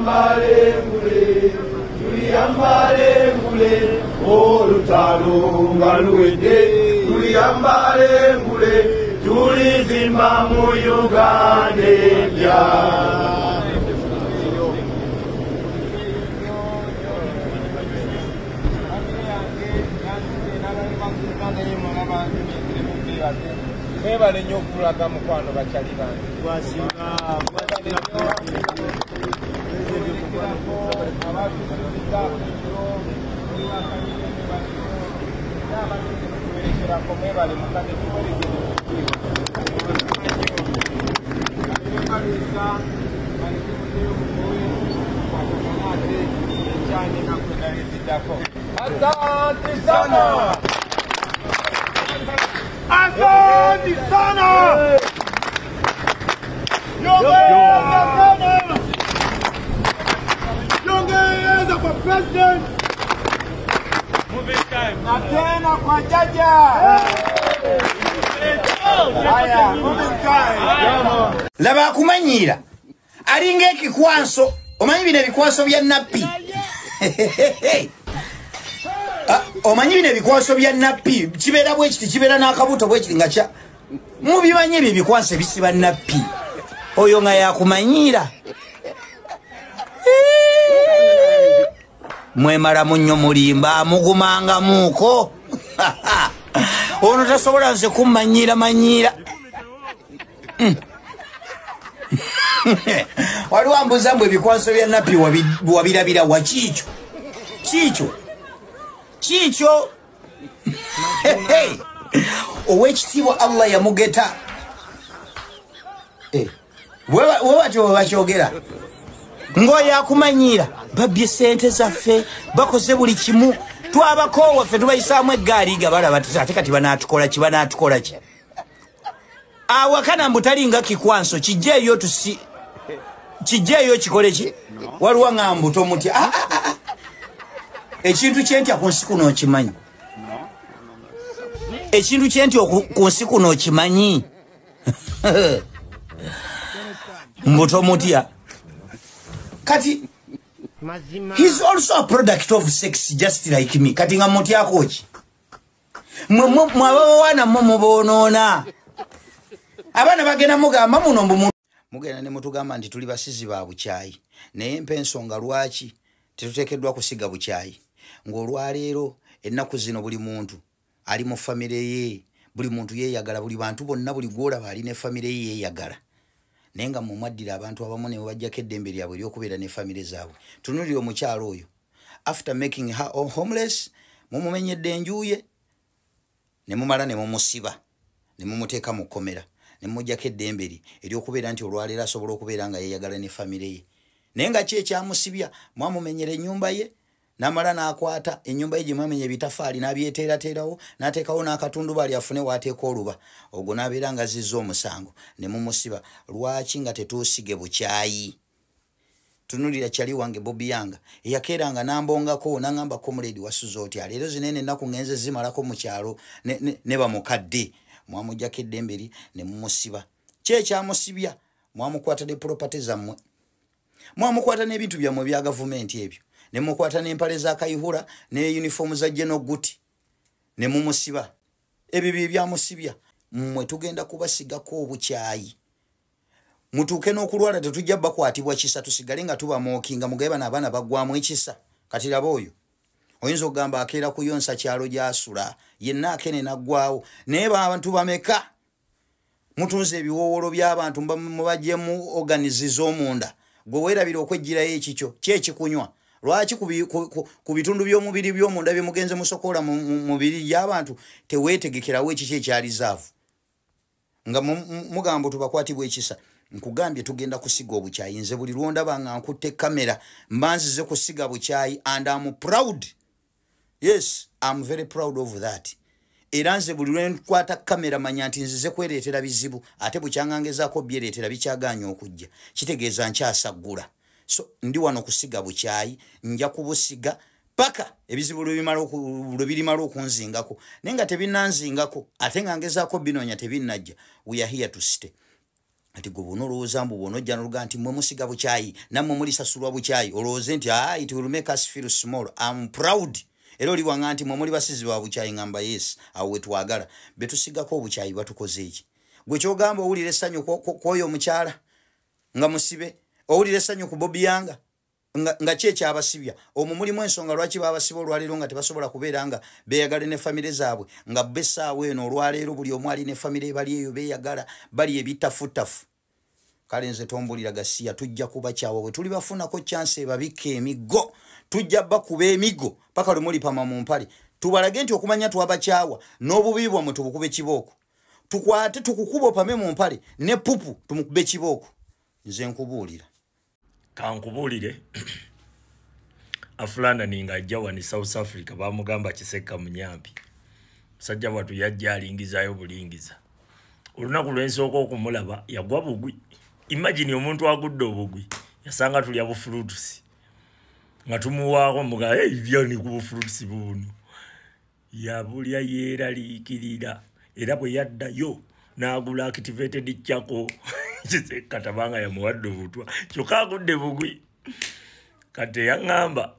Tuliyambale ngule, tuliyambale ngule, olutalo nga luwedde. Tuliyambale ngule, tulizimba mu Uganda empya. Mwebale nnyo okutulaga mukwano bakyali bange. Mwebale mukadde tuwerekere. Asante sana. Asante sana. Nyongeza sana. Nyongeza kwa president. Na tena kwa jaja. Haya, moving time. Laba akumanyira. Alinga ekikwanso. Omanyi bino ebikwanso bya nappi. Omanyi bino ebikwanso bya nappi. Kibeera bwe kiti, kibeera n'akabuto bwe kiti nga kya. Mubimanyi ebyo ebikwanso ebisiba nappi. Oyo nga yakumanyira. Mwemala munnyo mulimba, mugumangamuuko. Ono tasobola nze kummanyira manyira. Waliwo ambuuza mbu ebikwanso bya nappi wabirabira wa kiikyo. Kiikyo. Kiikyo. Owekitiibwa Allah yamugeta. Bwe batyo bwe bakyogera. Ng'oyo akumanyira, babbye ssente zaffe, bakoze buli kimu, twabakoowa ffe tubayisaamu eggaali nga balaba ate kati banaatukola ki, banaatukola ki. Awakana mbu talinga kikwanso, kijjeeyo tusi, kijjeeyo kikole ki, waliwo nga mbu tomutya. Ekintu kye ntya ku nsi kuno okimanyi. Ekintu kye ntya ku nsi kuno okimanyi. Mbu tomutya. Kati, he's also a product of sex just like me. Kati nga mutyako ki? Mwabawana mwe muboonoona. Abaana bagenda mugamba muno mbu mugenda ne mutugamba nti tuli basizi ba bukyayi. Naye mpa ensonga lwaki tetuteekeddwa kusiga bukyayi. Ng'olwaleero ennaku zino buli muntu ali mu famire ye, buli muntu yeeyagala, buli bantu bonna buli gw'olaba ali ne famire ye yeeyagala. Naye nga mumwaddira abantu abamu ne bajjako eddembe lyabwe ery'okubeera ne famire zaabwe. Tunuulira omukyalo oyo. After making her homeless, mumumenyedde enju ye, ne mumala ne mumusiba, ne mumuteeka mu kkomera, ne mumuggyako eddembe lye ery'okubeera nti olwaleero asobola okubeera nga yeeyagala ne famire ye. Naye nga ki ekyamusibya, mwamumenyera ennyumba ye, n'amala n'akwata ennyumba ye gye mwamenya ebitafaali n'abyeteerateerawo, n'ateekawo n'akatundubaali afune w'ateeka oluba. Ogwo n'abeera nga azizza omusango ne mumusiba. Lwaki nga tetuusige bukyayi? Tunuulira kyali wange Bobi Yanga eyakeeranga n'ambongako n'angamba comrade wasuze otya, leero zino eno ennaku ngenze zimalako mu kyalo ne bamukadde. Mwamuggyako eddembe lye ne mumusiba. Ki ekyamusibya? Mwamukwata ne property zammwe, mwamukwata n'ebintu byammwe ebya gavumenti ebyo, ne mukwata n'empale za Kayihura ne uniform za General Guti ne mumusiba. Ebyo bye byamusibya. Mmwe tugenda kubasigako obukyayi. Mutuuke n'okulwala tetujja bakwatibwa kisa, tusigale nga tubamookinga mugabe bano abaana baggwamu ekisa. Kati laba oyo oyinza okugamba akeera kuyonsa kyalo gy'asula, yenna akene n'aggwawo. Naye bantu bameka mutunze ebiwoowolo by'abantu mubaggyemu organizi z'omunda. Gwe weerabira okweggyirayo ekikyo, ki ekikunywa? Lwaki ku bitundu by'omubiri by'omunda bye mugenze musokola mu mubiri gy'abantu teweetegekerawo ekikyo ekya rizaavu? Nga mugamba tubakwatibwa ekisa. Nkugambye tugenda kusiga obukyayi. Nze buli lwondaba nga nkutte kamera mba nzize kusiga bukyayi, and I'm proud. Yes, I'm very proud of that. Era nze buli lwe nkwata kamera manya nti nzize kwereetera bizibu, ate bukyangangezaako byereetera bikyagaanye okujja. Kitegeeza nkyasaggula. So ndi wano kusiga bukyayi, nja kubusiga paka ebizibu lwe birimala okunzingako. Naye nga tebinnanzingako, ate nga ngezaako binoonya tebinnajja. We are here to stay. Ati gwe bw'onoolowooza mbu bw'onojja n'oluga nti mmwe musiga bukyayi nammwe mulisasulwa bukyayi, olowooze nti it will make us feel small. I'm proud. Era oli wanga nti mmwe muli basizi ba bukyayi, ngamba yes, awo we twagala. Be tusigako obukyayi batukoze eki? Gwe ky'ogamba owulira essanyu kw'oyo omukyala nga musibe, owulira essanyu ku Bobi Yanga nga ki ekyabasibya? Omwo mulimu ensonga lwaki babasiba olwaleero nga tebasobola kubeera nga beeyagala ne famire zaabwe, nga bo essaawa eno olwaleero buli omu ali ne famire bali eyo beeyagala, bali ebitafutafu. Kale nze tombulira gasiya, tujja kubakyawa bwe tuli bafunako chance ebabikka emiggo, tujja bakuba emiggo paka lwe mulipama mu mpale, tubalage nti okumanya twabakyawa n'obubi bwammwe tubukube kibooko, tukwate tukukuba opame mu mpale ne pupu tumukube kibooko. Nze nkubuulira. Kankubuulire, Afulandani ng'ajja wano e South Africa bamugamba Kisekka munyampi. Musajja wattu yajja alingizaayo bulingiza. Olunaku lwe nsooka okumulaba yagwa bugwi. Imagine omuntu agudde obugwi, yasanga tulya bufruits. Nga tumuwaako muga, hey, byani ku bufruits buno. Yabulya yeeraliikirira era bwe yaddayo n'agula activated charcoal. Kisekka tabanga yamuwadde obutwa kyokka agudde bugwi. Kati yaŋŋamba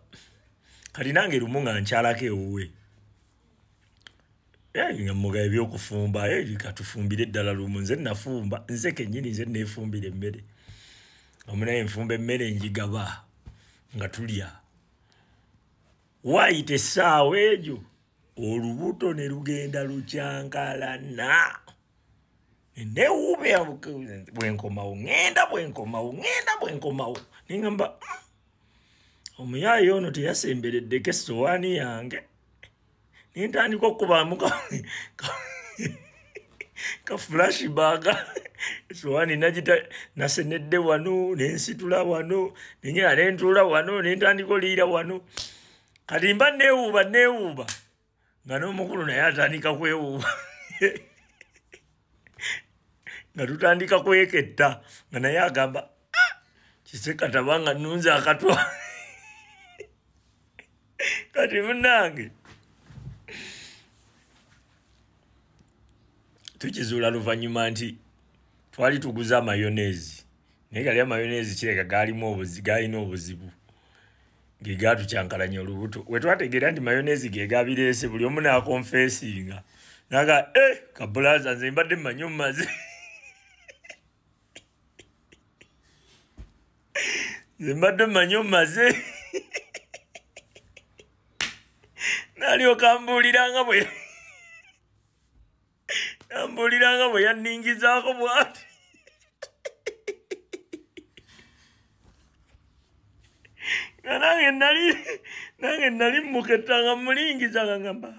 kati nange lumu nga nkyalako ewuwe, nga muga ebyokufumba, katufumbire ddala lumu. Nze nafumba nze kennyini, nze neefumbira emmere, omunaye nfumba emmere njigaba nga tulya. Waayita essaawa egyo olubuto ne lugenda lukyankalana. Newuube bwenkomawo ŋŋenda bwenkomawo ŋŋenda bwenkomawo, neŋŋamba omuyaayi ono teyasembereddeko essowaani yange. Nentandika okukubaamu ka flashback, essowaani nagita nasenedde wano, nensitula wano, nengenda nentuula wano, nentandika oliira wano. Kati mba neewuuba neewuuba nga n'omukulu naye atandika kwewuuba, nga tutandika kweketta, nga naye agamba Kisekka tabanga nnunze akatwa. Kati munnange tukizuula luvannyuma nti twali tuguze amayoneezi, naye gali amayoneezi kireka gaalimu obuzibu, gaalina obuzibu, ge gaatukyankalanya olubuto. We twategeera nti mayoneezi ge gabireese, buli omu n'akonfeesinga naga kabulaza nze mbadde mmanyi omumaze, nze mbadde mmanyi omumaze. Nalyoka mbuuliranga bwe nambuuliranga bwe yanningizaako bw'ati. Nga nange nali mmuketta nga mmulingiza nga ngamba